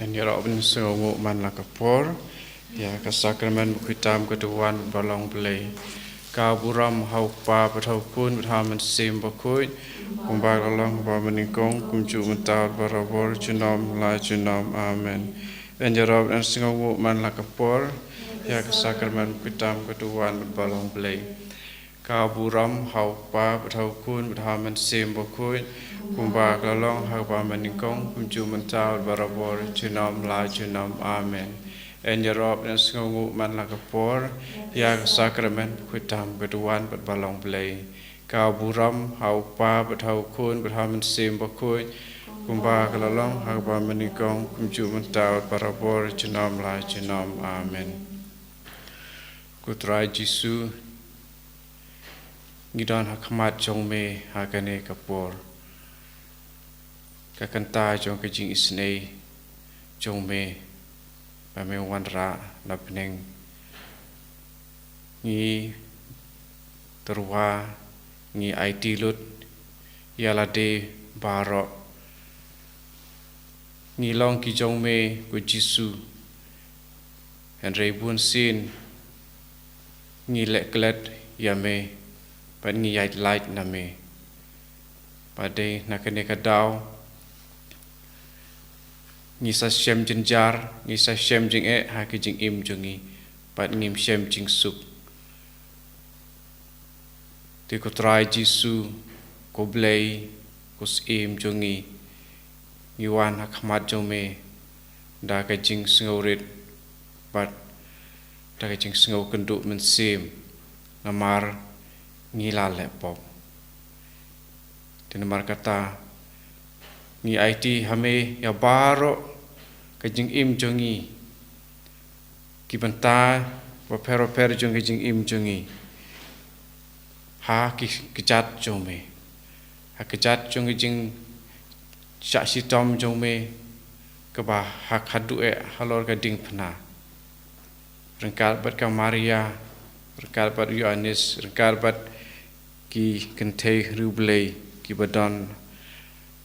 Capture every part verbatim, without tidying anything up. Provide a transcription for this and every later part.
Ngan ïarap ban sngewnguh man la ka por ïa ka sakramen bakhuid tam ka duwan bad ba long Blei. Ka burom ha u Kpa bad ha u Khun bad ha u Mynsiem Bakhuid, kumba ka la long ha kaba mynnyngkong, kumjuh mynta bad barabor, junom la junom. Amen. Ngan ïarap ban sngewnguh man la ka por ïa ka sakramen bakhuid tam ka duwan bad ba long Blei. Ka burom ha u Kpa bad ha u Khun bad ha u Mynsiem Bakhuid, kumba ka la long ha kaba mynnyngkong, kumjuh mynta bad barabor, junom la junom. Amen. Ngan ïarap ban sngewnguh man la ka por ïa ka sakramen bakhuid tam ka duwan bad ba long Blei. Ka burom ha u Kpa bad ha u Khun bad ha u Mynsiem Bakhuid, kumba ka la long ha kaba mynnyngkong, kumjuh mynta bad barabor, junom la junom. Amen. Ko Trai Jisu, ngi don ha khmat jong me ha kane ka por. Ka kynta jong ka jingisynei jong me ba me wanrah na bneng. Ngi tyrwa, ngi aiti lut ïa lade baroh. Ngi long ki jong me, ko Jisu. Hynrei bunsien ngi leh klet ïa me bad ngi ïaid lait na me. Bad dei na kane ka daw ngi sa shem jynjar, ngi sa shem jingeh ha ki jingim jong ngi, bad ngim shem jingsuk. Te ko Trai Jisu, ko Blei, ko Syiem jong ngi, ngi wan ha khmat jong me da ka jingsngewrit bad da ka jingsngewkynduh mynsiem, namar ngi la leh pop. Te namar kata ngi aiti ha me ïa baroh ka jingim jong ngi, ki bynta bapher bapher jong ka jingim jong ngi, ha ki kjat jong me, ha kjat jong ka jingshah shitom jong me, kaba ha khadduh eh halor ka diengphna. Ryngkat bad ka Maria, ryngkat bad u Ïoannis, ryngkat bad ki kynthei riewblei kiba don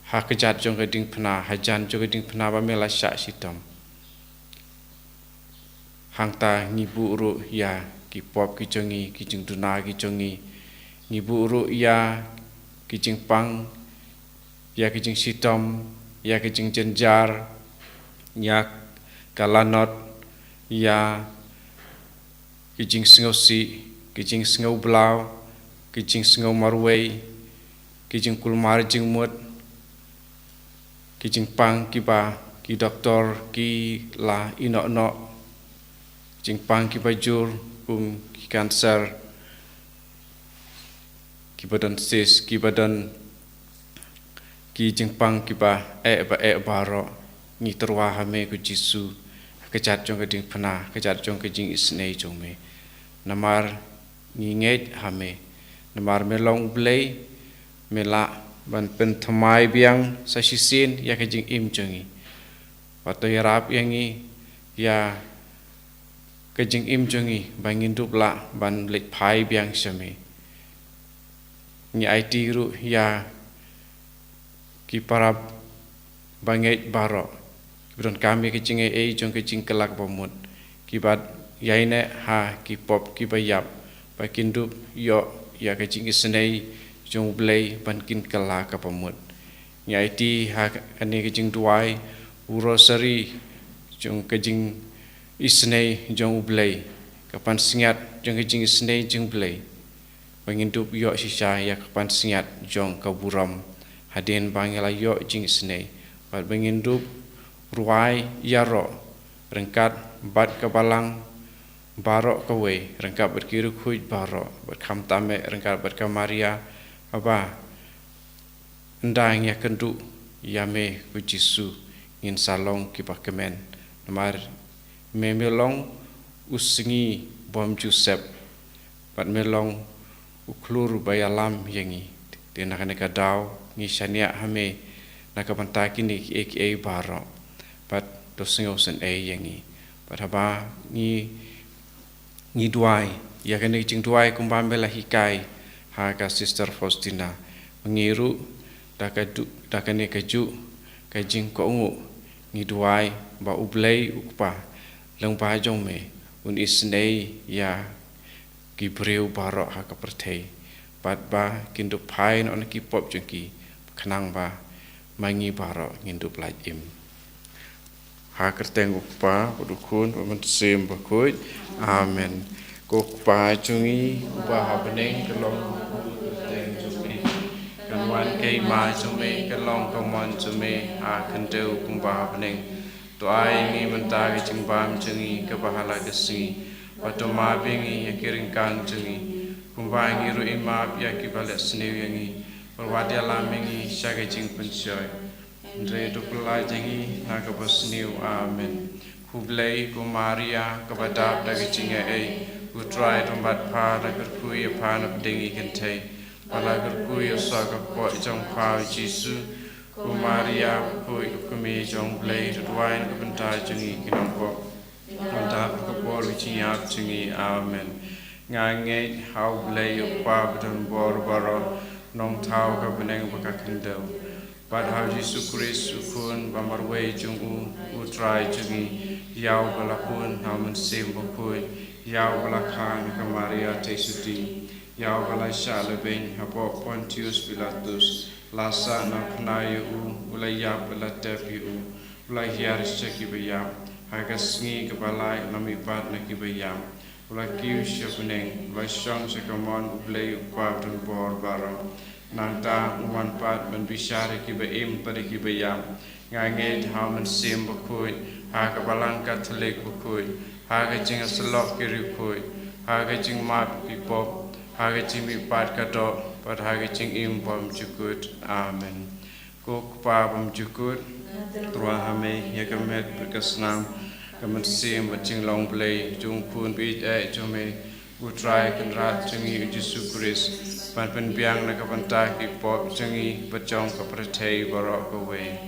ha kjat jong ka diengphna, hajan jong ka diengphna ba me la shah shitom. Hangta ngi buh ruh ïa ki pop ki jong ngi, ki jingduna ki jong ngi. Ngi buh ruh ïa ki jingpang, ïa ki jingshitom, ïa ki jingjynjar, ïa ka lanot, ïa ki jingsngewsih, ki jingsngewblaw, ki jingsngewmarwei, ki jingkulmar jingmut, ki jingpang kiba ki doktor ki la ïehnoh noh, jingpang kiba jur kum ki cancer, kiba don cyst, kiba don ki jingpang kiba eh ba eh baroh, ngi tyrwa ha me ko Jisu, ha kjat jong ka diengphna, ha kjat jong ka jingisynei jong me. Namar ngi ngeit ha me, namar me long Blei, me lah ban pynthymmai biang sa shisien ïa ka jingim jong ngi. Bad to ïarap ïa ngi, ïa ka jingim jong ngi, ba ngin dup lah ban leit phai biang sha me. Ngi aiti ruh ïa ki para bangeit baroh, kiba donkam ïa ka jingaiei jong ka jingkylla kaba mut, kiba ïaineh ha ki pop kiba ïap, ba kin dup ïoh ïa ka jingisynei jong U Blei ban kin kylla kaba mut. Ngi aiti ha kane ka jingduwai u rosary jong ka jingisynei jong U Blei, ka pansngiat jong ka jingisynei jong U Blei, ba ngin dup ïoh shisha ïa ka pansngiat jong ka burom hadien ba ngi la ïoh jingisynei, bad ba ngin dup rwai ïaroh ryngkat bad ka balang baroh kawei, ryngkat bad ki riewkhuid baroh, bad khamtam eh ryngkat bad ka Maria, haba ynda ngi ïakynduh ïa me ko Jisu, ngin sa long kiba kmen. Namar me, me long u sngi bymjukut, bad me long u khlur ba ïalam ïa ngi. Te na kane ka daw ngi shaniah ha me na ka bynta kine kiei kiei baroh, bad to sngewsynei ïa ngi. Bad haba ngi ngi duwai ïa kane ka jingduwai kumba me la hikai ha ka Sister Faustina, ma ngi ruh da ka du-, da kane kajuh ka jingkohnguh Ngi duwai ba U Blei U Kpa lyngba jong me un isynei ïa ki briew baroh ha ka pyrthei, bad ba kin dup phai noh na ki pop jong ki, khnang ba ma ngi baroh ngin dup lait im. Ha kyrteng U Kpa, bad U Khun, bad U Mynsiem Bakhuid. Amen. Ko Kpa jong ngi uba ha bneng, ka long ka kyrteng jong me. Kan wan ka hima jong me, kan long ka mon jong me ha khyndew kumba ha bneng. To ai ïa ngi mynta ka jingbam jong ngi kaba ha la ka sngi. Bad to map ïa ngi ïa ki ryngkang jong ngi, kumba ngi ruh ngi map ïa kiba leh sniew ïa ngi. Bad wat ïalam ïa ngi sha ka jingpynshoi, hynrei to pyllait ïa ngi na kaba sniew. Amen. Khublei ko Maria, kaba dap da ka jingaiei, U Trai u don bad pha. La kyrkhu ïa pha napdeng ki kynthei, bad la kyrkhu ïa u soh ka kpoh jong pha U Jisu. Ko Maria bakhuid, ko kmie jong U Blei, to duwai na ka bynta jong ngi ki nongpop, mynta bad ha ka por ka jingïap jong ngi. Amen. Nga ngeit ha U Blei U Kpa badonbor baroh, Nongthaw ka bneng bad ka khyndew, bad ha U Jisu Khrist U Khun ba marwei jong u, U Trai jong ngi, ïa uba la hun ha U Mynsiem Bakhuid, ïa uba la kha na ka Maria Theisotti, ïa uba la shah lehbeiñ hapoh Pontius Pilatus, la sahnarphna ïa u, u la ïap, u la tep ïa u, u la hiar sha kiba ïap, ha ka sngi kaba lai u la mihpat na kiba ïap, u la kiew sha bneng, u la shong sha ka mon U Blei U Kpa badonbor baroh. Nangta un wan pat ban bishar ïa kiba im bad ïa kiba ïap. Nga ngeit ha U Mynsiem Bakhuid, ha ka Balang Katholik bakhuid, ha ka jingïasyllok ki riewkhuid, ha ka jingmap ki pop, ha ka jingmihpat ka doh, bad ha ka jingim bymjukut. Amen. Ko Kpa bymjukut, ngi tyrwa ha me ïa ka met bad ka snam, ka mynsiem bad jinglong Blei jong U Khun baieit jong me, U Trai Kynrad jong ngi U Jisu Khrist, ban pynbiang na ka bynta ki pop jong ngi bad jong ka pyrthei baroh kawei.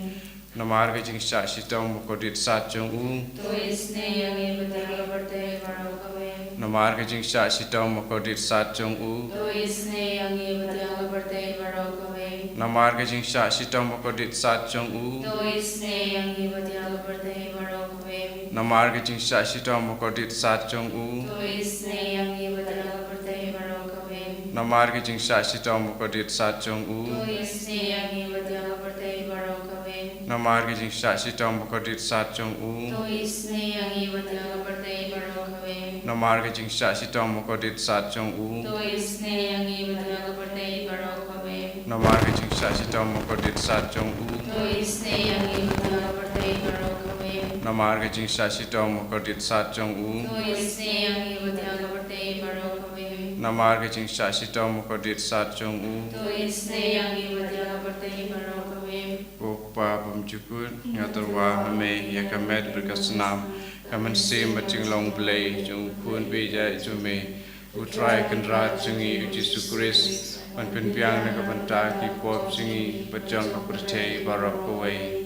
Namar ka jingshah shitom bakordit sat jong u. To isynei ïa ngi bad ïa ka pyrthei baroh kawei. Namar ka jingshah shitom bakordit sat jong u. To isynei ïa ngi bad ïa ka pyrthei baroh kawei. Namar ka jingshah shitom bakordit sat jong u. To isynei ïa ngi bad ïa ka pyrthei baroh kawei. Namar ka jingshah shitom bakordit sat jong u. To isynei ïa ngi bad ïa ka pyrthei baroh kawei. Namar ka jingshah shitom bakordit sat jong u. To isynei ïa ngi bad ïa ka pyrthei baroh kawei. Namar ka jingshah shitom bakordit sat jong u. To isynei ïa ngi bad ïa ka pyrthei baroh kawei. Namar ka jingshah shitom bakordit sat jong u. To isynei ïa ngi bad ïa ka pyrthei baroh kawei. Namar ka jingshah shitom bakordit sat jong u. To isynei ïa ngi bad ïa ka pyrthei baroh kawei. Namar ka jingshah shitom bakordit sat jong u. To isynei ïa ngi bad ïa ka pyrthei baroh kawei. Namar ka jingshah shitom bakordit sat jong u. To isynei ïa ngi bad ïa ka pyrthei baroh kawei. Ko Kpa bymjukut, nga tyrwa ha me ïa ka met bad ka snam, ka mynsiem bad jinglong Blei jong U Khun baieit jong me, U Trai Kynrad jong ngi U Jisu Khrist, ban pynbiang na ka bynta ki pop jong ngi bad jong ka pyrthei baroh kawei.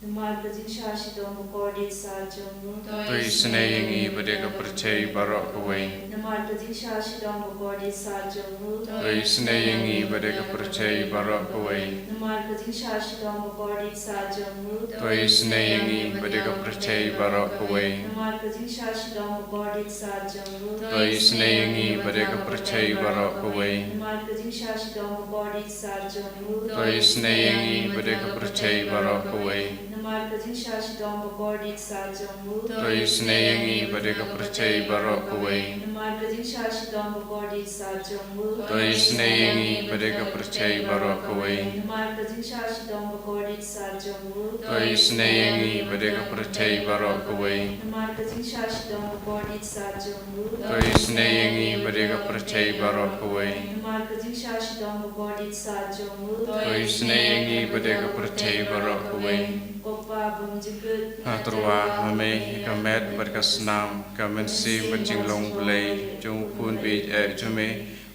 Namar ka jingshah shitom bakordit sat jong u. To isynei ïa ngi bad ïa ka pyrthei baroh kawei. Namar ka jingshah shitom bakordit sat jong u. To isynei ïa ngi bad ïa ka pyrthei baroh kawei. Namar ka jingshah shitom bakordit sat jong u. To isynei ïa ngi bad ïa ka pyrthei baroh kawei. Namar ka jingshah shitom bakordit sat jong u. To isynei ïa ngi bad ïa ka pyrthei baroh kawei. Namar ka jingshah shitom bakordit sat jong u. To isynei ïa ngi bad ïa ka pyrthei baroh kawei. Namar ka jingshah shitom bakordit sat jong u. To isynei ïa ngi bad ïa ka pyrthei baroh kawei. Namar ka jingshah shitom bakordit sat jong u. To isynei ïa ngi bad ïa ka pyrthei baroh kawei. Namar ka jingshah shitom bakordit sat jong u. To isynei ïa ngi bad ïa ka pyrthei baroh kawei. Namar ka jingshah shitom bakordit sat jong u. To isynei ïa ngi bad ïa ka pyrthei baroh kawei. Namar ka jingshah shitom bakordit sat jong u. To isynei ïa ngi bad ïa ka pyrthei baroh kawei. Ko Kpa bymjukut, nga tyrwa ha me ïa ka met bad ka snam, ka mynsiem bad jinglong Blei jong U Khun baieit jong me,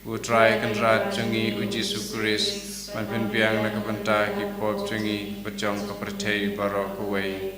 U Trai Kynrad jong ngi U Jisu Khrist, ban pynbiang na ka bynta ki pop jong ngi bad jong ka pyrthei baroh kawei.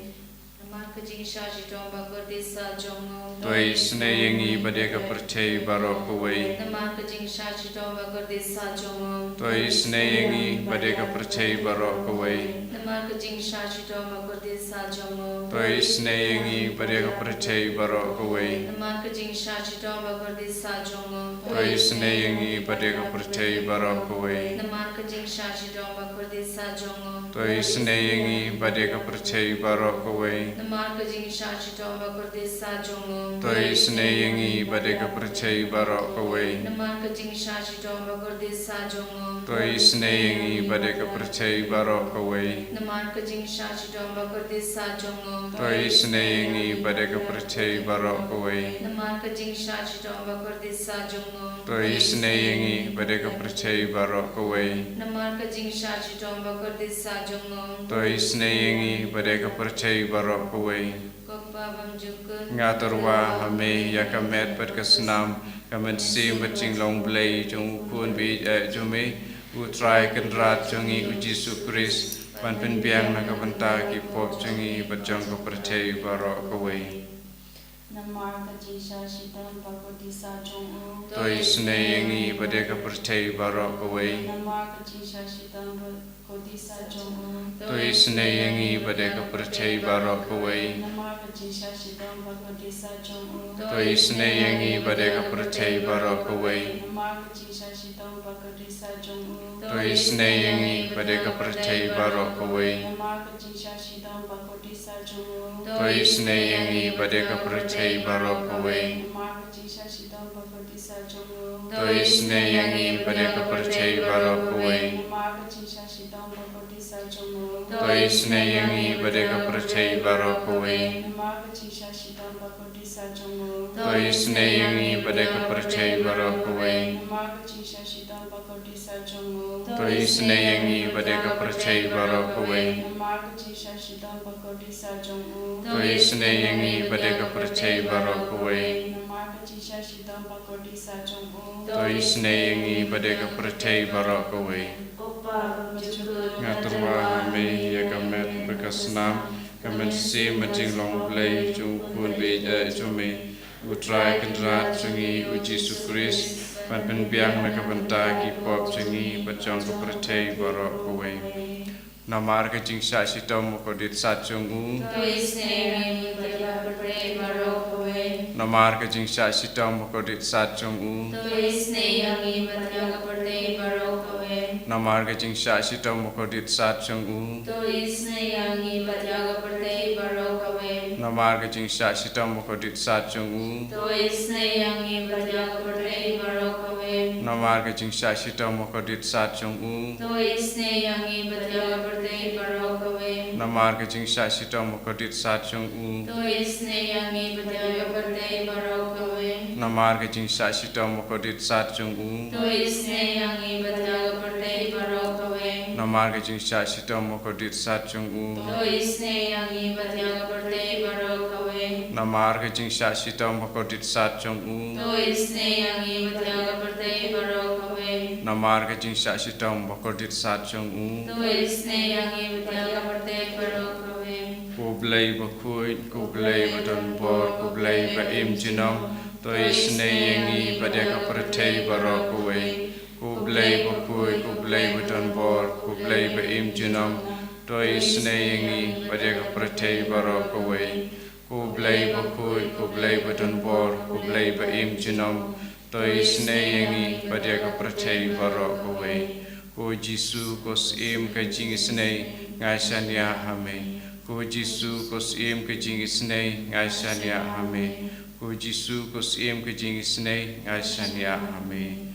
Namar Ka jingshah shitom ba kordit sah jong u. To isynei ïa ngi bad ïa ka pyrthei baroh kawei. Namar ka jingshah shitom ba kordit sah jong u. To isynei ïa ngi bad ïa ka pyrthei baroh kawei. Namar ka jingshah shitom ba kordit sah jong u. To isynei ïa ngi bad ïa ka pyrthei baroh kawei. Namar ka jingshah shitom ba kordit sah jong u. To isynei ïa ngi bad ïa ka pyrthei baroh kawei. Namar ka jingshah shitom ba kordit sah jong u. To isynei ïa ngi bad ïa ka pyrthei baroh kawei. Namar ka jingshah shitom ba kordit sah jong u. To isynei ïa ngi bad ïa ka pyrthei baroh kawei. Namar ka jingshah shitom ba kordit sah jong u. To isynei ïa ngi bad ïa ka pyrthei baroh kawei. Namar ka jingshah shitom ba kordit sah jong u. To isynei ïa ngi bad ïa ka pyrthei baroh kawei. Namar ka jingshah shitom ba kordit sah jong u. To isynei ïa ngi bad ïa ka pyrthei baroh kawei. Namar ka jingshah shitom ba kordit sah jong u. To isynei ïa ngi bad ïa ka pyrthei baroh kawei. Ko Pa bymjukut. Nga tyrwa ha me ïa ka met bad ka snam, ka mynsiem bad jinglong Blei jong u Khun baieit jong me, U Trai Kynrad jong ngi U Jisu Khrist, ban pynbiang na ka bynta ki pop jong ngi bad jong ka pyrthei baroh kawei. Namar ka jingshah shitom ba kordit sah jong u. To isynei ïa ngi bad ïa ka pyrthei baroh kawei. Namar ka jingshah shitom ba kordit sah jong u. To isynei ïa ngi bad ïa ka pyrthei baroh kawei. Namar ka jingshah shitom ba kordit sah jong u. To isynei ïa ngi bad ïa ka pyrthei baroh kawei. Namar ka jingshah shitom ba kordit sah jong u. To isynei ïa ngi bad ïa ka pyrthei baroh kawei. Namar ka jingshah shitom ba kordit sah jong u. To isynei ïa ngi bad ïa ka pyrthei baroh kawei. Namar ka jingshah shitom ba kordit sah jong u. To isynei ïa ngi bad ïa ka pyrthei baroh kawei. Namar ka jingshah shitom ba kordit sah jong u. To isynei ïa ngi bad ïa ka pyrthei baroh kawei. Namar ka jingshah shitom ba kordit sah jong u. To isynei ïa ngi bad ïa ka pyrthei baroh kawei. Namar ka jingshah shitom ba kordit sah jong u. To isynei ïa ngi bad ïa ka pyrthei baroh kawei. Namar ka jingshah shitom ba kordit sah jong u. To isynei ïa ngi bad ïa ka pyrthei baroh kawei. Namar ka jingshah shitom ba kordit sah jong u. To isynei ïa ngi bad ïa ka pyrthei baroh kawei. Ko Pa bymjukut. Nga tyrwa ha me ïa ka met bad ka snam, ka mynsiem bad jinglong Blei jong u Khun baieit jong me, U Trai Kynrad jong ngi U Jisu Khrist, ban pynbiang na ka bynta ki pop jong ngi bad jong ka pyrthei baroh kawei. Namar ka jingshah shitom ba kordit sah jong u. To isynei ïa ngi bad ïa ka pyrthei baroh kawei. Namar ka jingshah shitom ba kordit sah jong u. To isynei ïa ngi bad ïa ka pyrthei baroh kawei. Namar ka jingshah shitom ba kordit sah jong u. To isynei ïa ngi bad ïa ka pyrthei baroh kawei. Namar ka jingshah shitom ba kordit sah jong u. To isynei ïa ngi bad ïa ka pyrthei baroh kawei. Namar ka jingshah shitom ba kordit sah jong u. To isynei ïa ngi bad ïa ka pyrthei baroh kawei. Namar ka jingshah shitom ba kordit sah jong u. To isynei ïa ngi bad ïa ka pyrthei baroh kawei. Namar ka jingshah shitom ba kordit sah jong u. To isynei ïa ngi bad ïa ka pyrthei baroh kawei. Namar ka jingshah shitom ba kordit sah jong u. To isynei ïa ngi bad ïa ka pyrthei baroh kawei. Namar ka jingshah shitom ba kordit sah jong u. To isynei ïa ngi bad ïa ka pyrthei baroh kawei. Namar ka jingshah shitom ba kordit sah jong u. To isynei ïa ngi bad ïa ka pyrthei baroh kawei. Ko Blei bakhuid, ko Blei badonbor, ko Blei ba im junom, to isynei ïa ngi bad ïa ka pyrthei baroh kawei. Ko Blei bakhuid, ko Blei badonbor, ko Blei ba im junom, to isynei ïa ngi bad ïa ka pyrthei baroh kawei. Ko Blei bakhuid, ko Blei badonbor, ko Blei ba im junom, to isynei ïa ngi bad ïa ka pyrthei baroh kawei. Ko Jisu, ko Syiem ka jingisynei, nga shaniah ha me. Ko Jisu, ko Syiem ka jingisynei, nga shaniah ha me. Ko Jisu, ko Syiem ka jingisynei, nga shaniah ha me.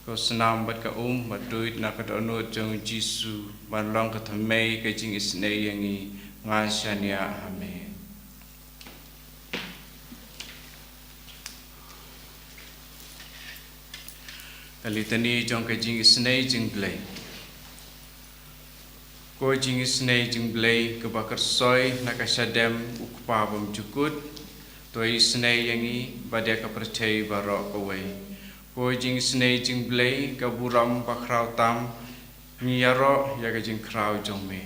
Ko snam bad ka um ba tuid na ka dohnud jong u Jisu, ban long ka thymmei ka jingisynei ïa ngi, nga shaniah ha me. Ka Litani jong ka jingisynei jong u Blei. Ko jingisynei jong u Blei kaba kyrsoi na ka shadem u Kpa bymjukut, to isynei ïa ngi bad ïa ka pyrthei baroh kawei. Ko jingisynei jong u Blei ka burom bakhraw tam, ngi ïaroh ïa ka jingkhraw jong me.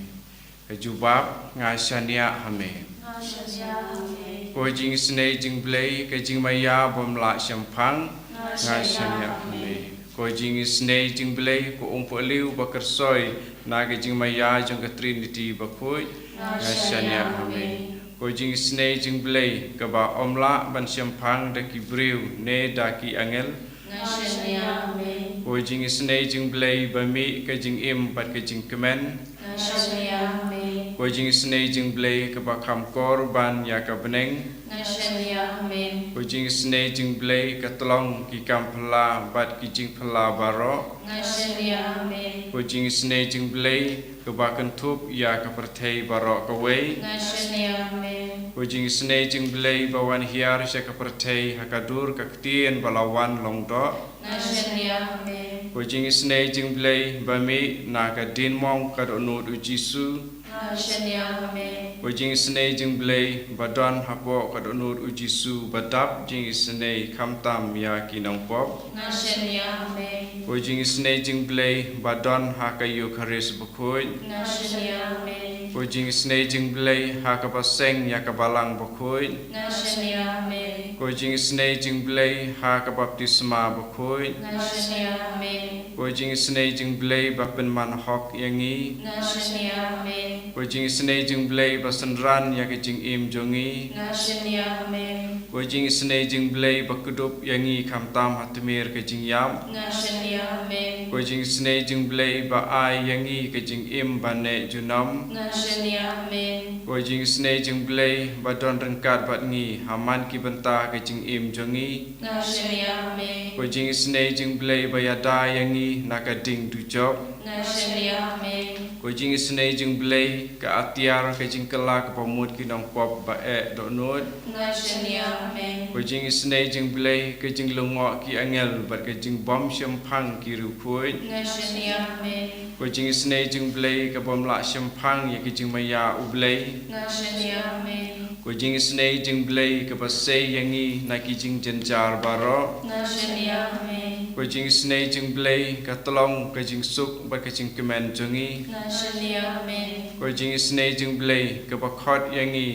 Ka Jubab, nga shaniah ha me. Nga shaniah ha me. Ko jingisynei jong U Blei, ka jingmaïa bym lah shemphang. Nga shaniah ha me. Ko jingisynei jong U Blei, ko umphylliuh ba kyrsoi na ka jingmaïa jong ka Trinity bakhuid. Nga shaniah ha me. Ko jingisynei jong U Blei, kaba ym lah ban shemphang da ki briew ne da ki angel. Nga shaniah ha me. Ko jingisynei jong U Blei, ba mih ka jingim bad ka jingkmen. Nga shaniah ha me. Ko jingisynei jong U Blei, kaba kham kor ban ïa ka bneng. Nga shaniah ha me. Ko jingisynei jong U Blei, ka tlong ki kam phylla bad ki jingphylla baroh. Nga shaniah ha me. Ko jingisynei jong U Blei, kaba kynthup ïa ka pyrthei baroh kawei. Nga shaniah ha me. Ko jingisynei jong U Blei, ba wan hiar sha ka pyrthei ha ka dur ka ktien ba la wan long doh. Nga shaniah ha me. Ko jingisynei jong U Blei, ba mih na ka diengmong ka dohnud U Jisu. Nga shaniah ha me. Ko jingisynei jong U Blei, ba don hapoh ka dohnud U Jisu, ba dap jingisynei khamtam ïa ki nongpop. Nga shaniah ha me. Ko jingisynei jong U Blei, ba don ha ka Eukharist bakhuid. Nga shaniah ha me. Ko jingisynei jong U Blei, ha kaba seng ïa ka balang bakhuid. Nga shaniah ha me. Ko jingisynei jong U Blei, ha ka baptisma bakhuid. Nga shaniah ha me. Ko jingisynei jong U Blei, ba pynman hok ïa ngi. Nga shaniah ha me. Ko jingisynei jong U Blei, ba synran ïa ka jingim jong ngi. Nga shaniah ha me. Ko jingisynei jong U Blei, ba kdup ïa ngi khamtam ha tmier ka jingïap. Nga shaniah ha me. Ko jingisynei jong U Blei, ba ai ïa ngi ka jingim ba neh junom. Nga shaniah ha me. Ko jingisynei jong U Blei, ba don ryngkat bad ngi ha man ki bynta ka jingim jong ngi. Nga shaniah ha me. Ko jingisynei jong U Blei, ba ïada ïa ngi na ka ding dujok. Nga shaniah ha me. Ko jingisynei jong U Blei, ka atiar ka jingkylla kaba mut ki nongpop ba eh dohnud. Nga shaniah ha me. Ko jingisynei jong U Blei, ka jinglyngngoh ki angel bad ka jingbym shemphang ki riewkhuid. Nga shaniah ha me. Ko jingisynei jong U Blei, kabym lah shemphang ïa ka jingmaïa U Blei. Nga shaniah ha me. Ko jingisynei jong U Blei, kaba sei ïa ngi na ki jingjynjar baroh. Nga shaniah ha me. Ko jingisynei jong U Blei, ka tlong ka jingsuk bad ka jingkmen jong ngi. Nga shaniah ha me. Ko jingisynei jong U Blei, kaba khot ïa ngi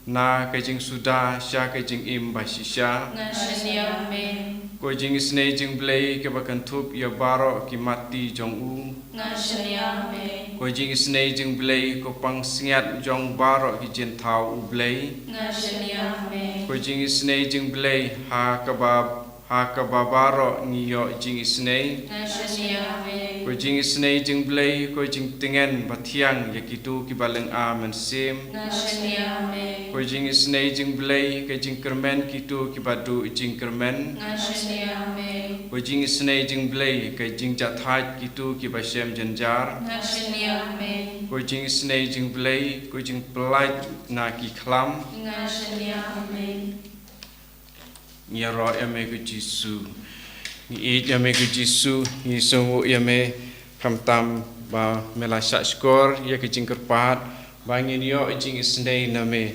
na ka jingsuda sha ka jingim bashisha. Nga shaniah ha me. Ko jingisynei jong U Blei, kaba kynthup ïa baroh ki matti jong u. Nga shaniah ha me. Ko jingisynei jong U Blei, ko pansngiat jong baroh ki jingthaw U Blei. Nga shaniah ha me. Ko jingisynei jong U Blei, ha kaba, ha kaba baroh ngi ïoh jingisynei. Nga shaniah ha me. Ko jingisynei jong U Blei, ko jingtngen bathiang ïa kito kiba lynga mynsiem. Nga shaniah ha me. Ko jingisynei jong U Blei, ka jingkyrmen kito kiba duh jingkyrmen. Nga shaniah ha me. Ko jingisynei jong U Blei, ka jingjahthait kito kiba shem jynjar. Nga shaniah ha me. Ko jingisynei jong U Blei, ko jingpyllait na ki khlam. Nga shaniah ha me. Ngi ïaroh ïa me ko Jisu. Ngi ïeit ïa me ko Jisu, ngi sngewnguh ïa me khamtam ba me la shahshkor ïa ka jingkyrpad ba ngin ïoh jingisynei na me.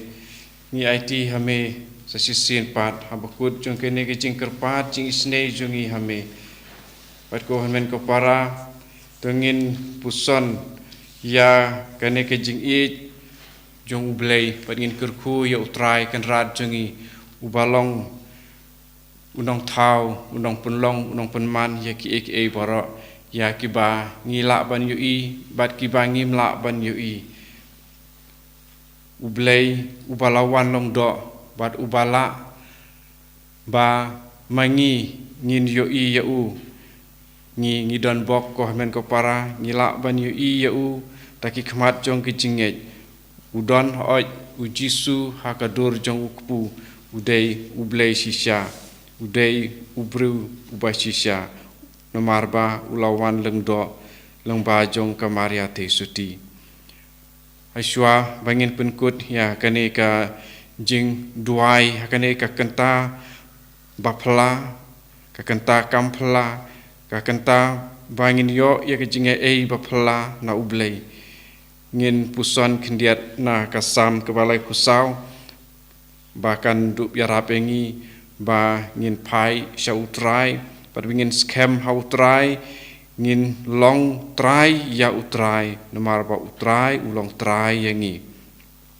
Ngi aiti ha me sa shisien pat, ha bakut jong kane ka jingkyrpad jingisynei jong ngi ha me. Bad ko hynmen ko para, to ngin puson ïa kane ka jingïeit jong U Blei, bad ngin kyrkhu ïa U Trai Kynrad jong ngi, uba long U Nongthaw, U Nongpynlong, U Nongpynman ïa kiei kiei baroh, ïa kiba ngi lah ban ïohi bad kiba ngim lah ban ïohi. U Blei uba la wan long doh bad uba lah ba ma ngi ngin ïohi ïa u. Ngi, ngi don bok ko hynmen ko para, ngi lah ban ïohi ïa u da ki khmat jong ki jingngeit. U don hooid U Jisu ha ka dur jong U Kpu, u dei U Blei shisha, u dei u briew uba shisha, namar ba u la wan lyngdoh lyngba jong ka Maria Theisotti. Hashwa ba ngin pynkut ïa kane ka jingduwai, ha kane ka kynta ba phylla, ka kynta kam phylla, ka kynta ba ngin ïoh ïa ka jingaiei ba phylla na U Blei, ngin puson khyndiat na ka Salm kaba laiphew saw, ba kan dup ïarap ïa ngi ba ngin phai sha U Trai, bad ba ngin skhem ha U Trai, ngin long trai ïa u Trai, namar ba u Trai u long trai ïa ngi.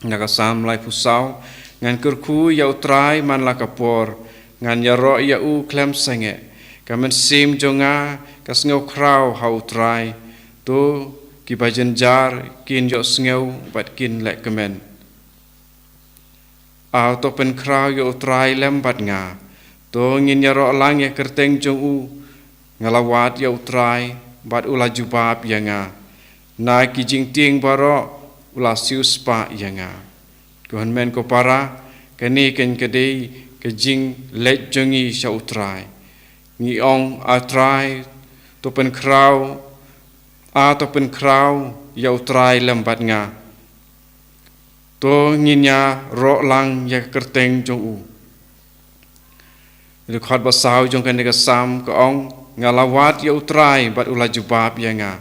Na ka Salm laiphew saw: Ngan kyrkhu ïa u Trai man la ka por, ngan ïaroh ïa u khlem sangeh. Ka mynsiem jong nga ka sngew khraw ha u Trai. To kiba jynjar kin ïohsngew bad kin leh kmen. A, to pynkhraw ïa u Trai lem bad nga. To ngin ïaroh lang ïa ka kyrteng jong u. Nga la wad ïa u Trai bad u la jubab ïa nga. Na ki jingtieng baroh u la siewspah ïa nga. Ko hynmen ko para, kane kan ka dei ka jingleit jong ngi sha u Trai. Ngi ong, A Trai, to pynkhraw, a to pynkhraw ïa u Trai lem bad nga. To ngin ïaroh lang ïa ka kyrteng jong u. Dkhot ba saw jong kane ka Salm ka ong, Nga la wad ïa u Trai bad u la jubab ïa nga.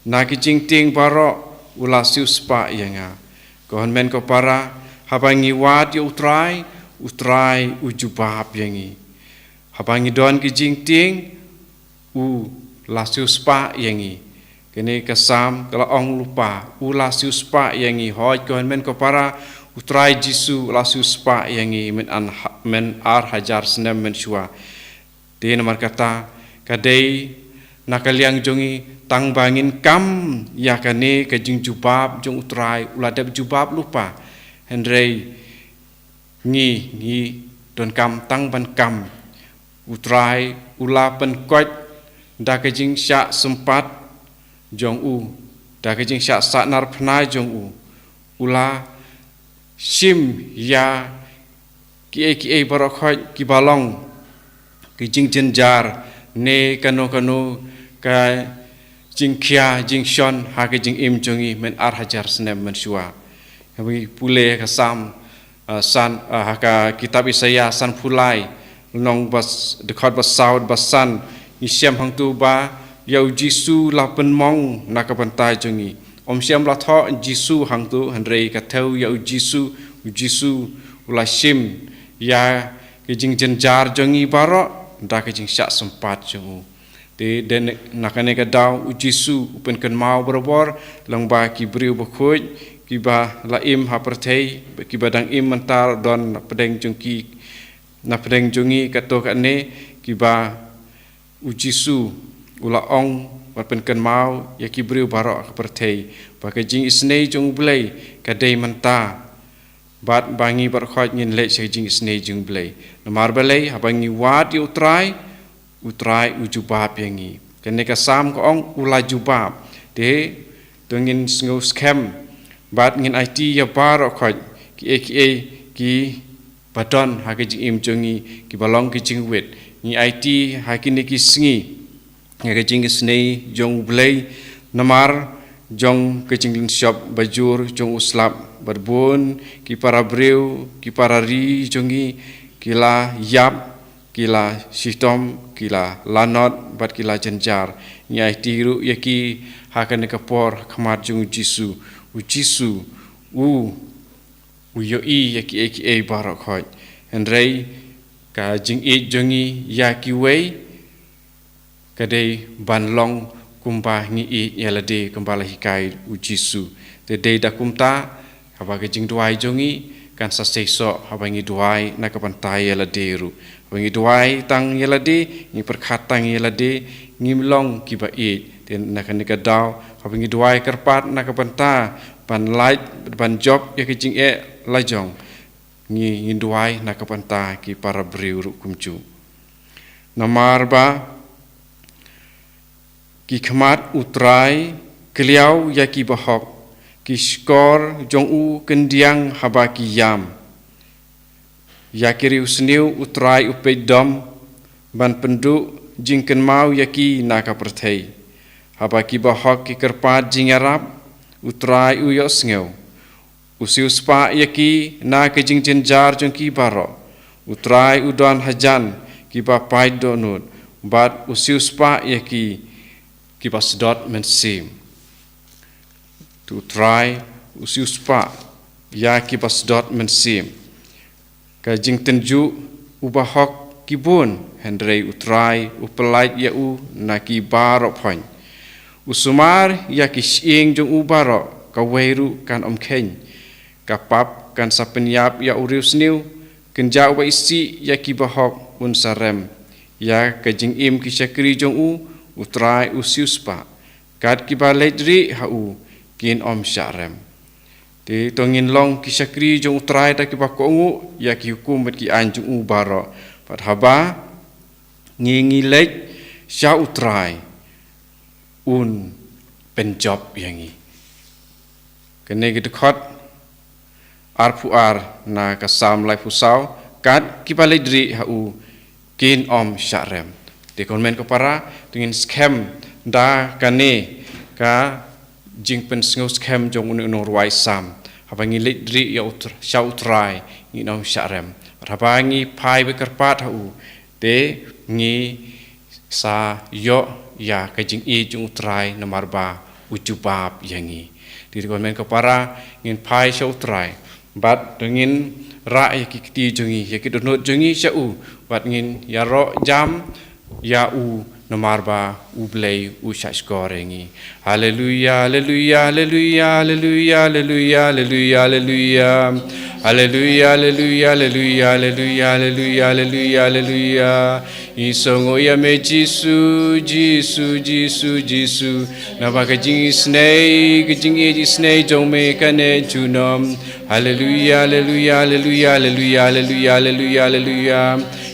Na ki jingtieng baroh u la siewspah ïa nga. Ko hynmen ko para, haba ngi wad ïa u Trai, u Trai u jubab ïa ngi. Haba ngi don ki jingtieng, u la siewspah ïa ngi. Kane ka Salm ka la ong lypa, u la siewspah ïa ngi. Hooid ko hynmen ko para, u Trai Jisu u la siewspah ïa ngi myn an ha-, myn ar hajar snem mynshuwa. Te namar kata, ka dei na ka liang jong ngi tang ba ngin kam ïa kane ka jingjubab jong u Trai, u la dep jubab lypa. Hynrei ngi, ngi donkam tang ban kam. U Trai u la pynkoit da ka jingshah sympat jong u, da ka jingshah sahnarphna jong u. U la shim ïa kiei kiei baroh khoit kiba long ki jingjynjar ne kano kano ka jingkhia jingshon ha ka jingim jong ngi myn ar hajar snem mynshuwa. Haba ngi pule ka Salm, ah, san, ah, ha ka kitab Isaïah sanphew lai, lynnong ba s-, dkhot ba saw bad ba san, ngi shem hangto ba ïa u Jisu la pynmong na ka bynta jong ngi. Ym shym la thoh Jisu hangto, hynrei ka thew ïa u Jisu, u Jisu u la shim ïa ka jingjynjar jong ngi baroh da ka jingshah sympat jong u. Te dei na kane ka daw u Jisu u pynkynmaw barabor lyngba ki briew bakhuid kiba la im ha pyrthei, kiba dang im mynta, don na pdeng jong ki, na pdeng jong ngi katto katne, kiba u Jisu u la ong bad pynkynmaw ïa ki briew baroh ha pyrthei ba ka jingisynei jong u Blei ka dei mynta. Bad ba ngi baroh khoit ngin leit sha ka jingisynei jong u Blei. Namar balei? Haba ngi wad ïa u Trai, u Trai u jubab ïa ngi. Kane ka Salm ka ong u la jubab. Te to ngin sngew skhem bad ngin aiti ïa baroh khoit kiei kiei kiba don ha ka jingim jong ngi kiba long ki jingwit. Ngi aiti ha kine ki sngi ïa ka jingisynei jong u Blei namar jong ka jinglynshop bajur jong u slap, bad bun ki para briew, ki para ri jong ngi ki la ïap, ki la shitom, ki la lanot bad ki la jynjar. Ngi aiti ruh ïa ki ha kane ka por ha khmat jong u Jisu. U Jisu u, u ïohi ïa kiei kiei baroh khoit. Hynrei ka jingïeit jong ngi ïa kiwei ka dei ban long kumba ngi ïeit ïa lade, kumba la hikai u Jisu. Te dei da kumta, haba ka jingduwai jong ngi kan sa seisoh haba ngi duwai na ka bynta ïa lade ruh. Haba ngi duwai tang ïa lade, ngi pyrkhat tang ïa lade, ngim long kiba ïeit. Te na kane ka daw, haba ngi duwai kyrpad na ka bynta ban lait, ban jop ïa ka jingeh la jong, ngi, ngin duwai na ka bynta ki para briew ruh kumjuh. Namar ba ki khmat u Trai kliaw ïa ki bahok, ki shkor jong u kyndiang haba ki ïam. Ïa ki riewsniew u Trai u peit dom, ban pynduh jingkynmaw ïa ki na ka pyrthei. Haba ki bahok ki kyrpad jingïarap, u Trai u ïohsngew. U siewspah ïa ki na ka jingjynjar jong ki baroh. U Trai u don hajan kiba pait dohnud, bad u siewspah ïa ki kiba sdot mynsiem. To u Trai u siewspah ïa kiba sdot mynsiem. Ka jingtynjuh u bahok ki bun, hynrei u Trai u pyllait ïa u na ki baroh phain. U sumar ïa ki shyieng jong u baroh, kawei ruh kan ym kheiñ. Ka pap kan sa pynïap ïa u riewsniew, kynja uba isih ïa ki bahok un sa rem. Ïa ka jingim ki shakri jong u, U Trai u siewspah. Kat kiba leit rieh ha u, kin ym shah rem. Te to ngin long ki shakri jong U Trai da kiba kohnguh ïa ki hukum bad ki aiñ jong u baroh. Bad haba ngi ngi leit sha U Trai, un pynjop ïa ngi. Kane ka dkhot arphew ar na ka Salm laiphew saw, kat kiba leit rieh ha u, kin ym shah rem. Te ko hynmen ko para, to ngin skhem da kane ka jingpynsngew skhem jong une u nongrwai Salm. Haba ngi leit rieh ïa U Tr-, sha U Trai, ngin ym shah rem. Haba ngi phai bad kyrpad ha u, te ngi sa ïoh ïa ka jingïeit jong U Trai namar ba u jubab ïa ngi. Te ko hynmen ko para, ngin phai sha U Trai. Bad to ngin rah ïa ki kti jong ngi, ïa ki dohnud jong ngi sha u. Bad ngin ïaroh jam ïa u namar ba U Blei u shahshkor ïa ngi. Haleluia, haleluia, haleluia, haleluia, haleluia, haleluia, haleluia. Haleluia, haleluia, haleluia, haleluia, haleluia, haleluia, haleluia. Ngi sngew ïa me Jisu, Jisu, Jisu, Jisu. Naba ka jingisynei, ka jingisynei jong me kane junom. Haleluia, haleluia, haleluia, haleluia, haleluia, haleluia, haleluia.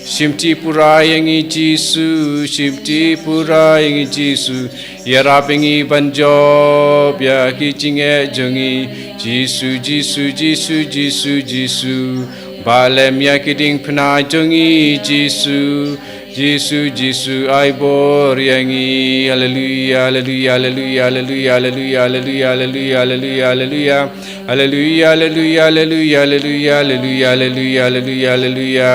Shimti pura ïa ngi Jisu, shimti pura ïa ngi Jisu. Ïarap ïa ngi ban jop ïa ki jingeh jong ngi. Jisu, Jisu, Jisu, Jisu, Jisu. Bah lem ïa ki diengphna jong ngi Jisu. Jisu, Jisu, ai bor ïa ngi. Haleluia, haleluia, haleluia, haleluia, haleluia, haleluia, haleluia, haleluia, haleluia. Haleluia, haleluia, haleluia, haleluia, haleluia, haleluia, haleluia, haleluia.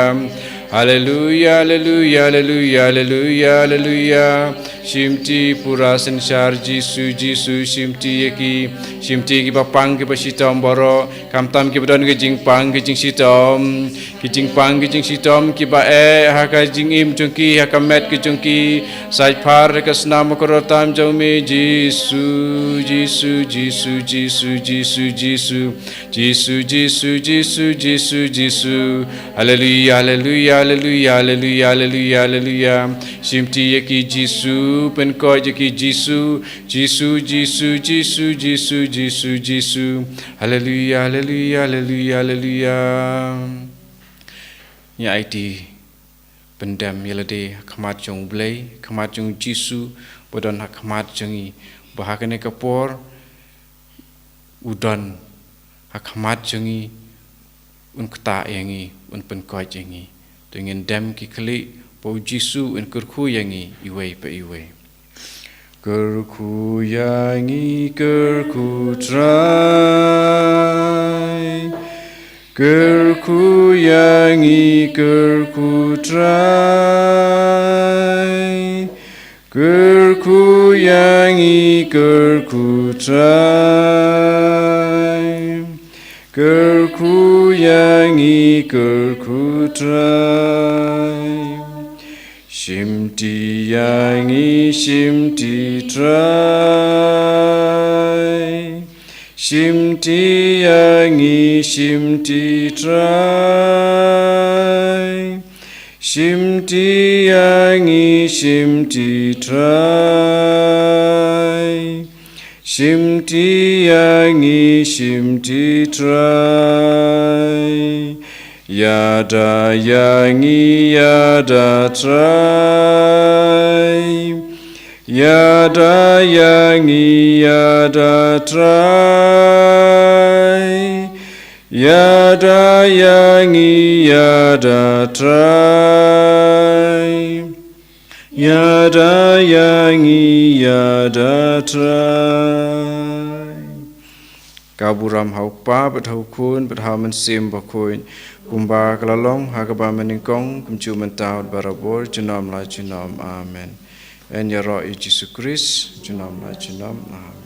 Haleluia, haleluia, haleluia, haleluia, haleluia. Shimti pura synshar Jisu, Jisu, shimti ïa ki, shimti kiba pang kiba shitom baroh, khamtam kiba don ka jingpang ka jingshitom, ki jingpang ki jingshitom kiba eh ha ka jingim jong ki, ha ka met ka jong ki. Saitphar ka snam ka rot tam jong me Jisu, Jisu, Jisu, Jisu, Jisu, Jisu. Jisu, Jisu, Jisu, Jisu, Jisu. Haleluia, haleluia, haleluia, haleluia, haleluia, haleluia. Shimti ïa ki Jisu, pynkoit ïa ki Jisu. Jisu, Jisu, Jisu, Jisu, Jisu, Jisu. Haleluia, haleluia, haleluia, haleluia. Ngi aiti pyndem ïa lade ha khmat jong U Blei, khmat jong Jisu, ba don ha khmat jong ngi, ba ha kane ka por u don ha khmat jong ngi, un ktah ïa ngi, un pynkoit ïa ngi. To ngin dem ki khlieh, ba U Jisu un kyrkhu ïa ngi iwei pa iwei. Kyrkhu ïa ngi, kyrkhu Trai. Kyrkhu ïa ngi, kyrkhu Trai. Kyrkhu ïa ngi, kyrkhu Trai. Kyrkhu ïa ngi, kyrkhu Trai. Shimti ïa ngi, shimti Trai. Shimti ïa ngi, shimti Trai. Shimti ïa ngi, shimti Trai. Shimti ïa ngi, shimti Trai. Ïada ïa ngi, ïada Trai. Ïada ïa ngi, ïada Trai. Ïada ïa ngi, ïada Trai. Ïada ïa ngi, ïada Trai. Ka burom ha U Kpa, bad ha U Khun, bad ha U Mynsiem Bakhuid. Kumba ka la long ha kaba mynnyngkong, kumjuh mynta, barabor, junom la junom. Amen. Yn ïaroh ïa U Jisu Khrist, junom la junom. Amen.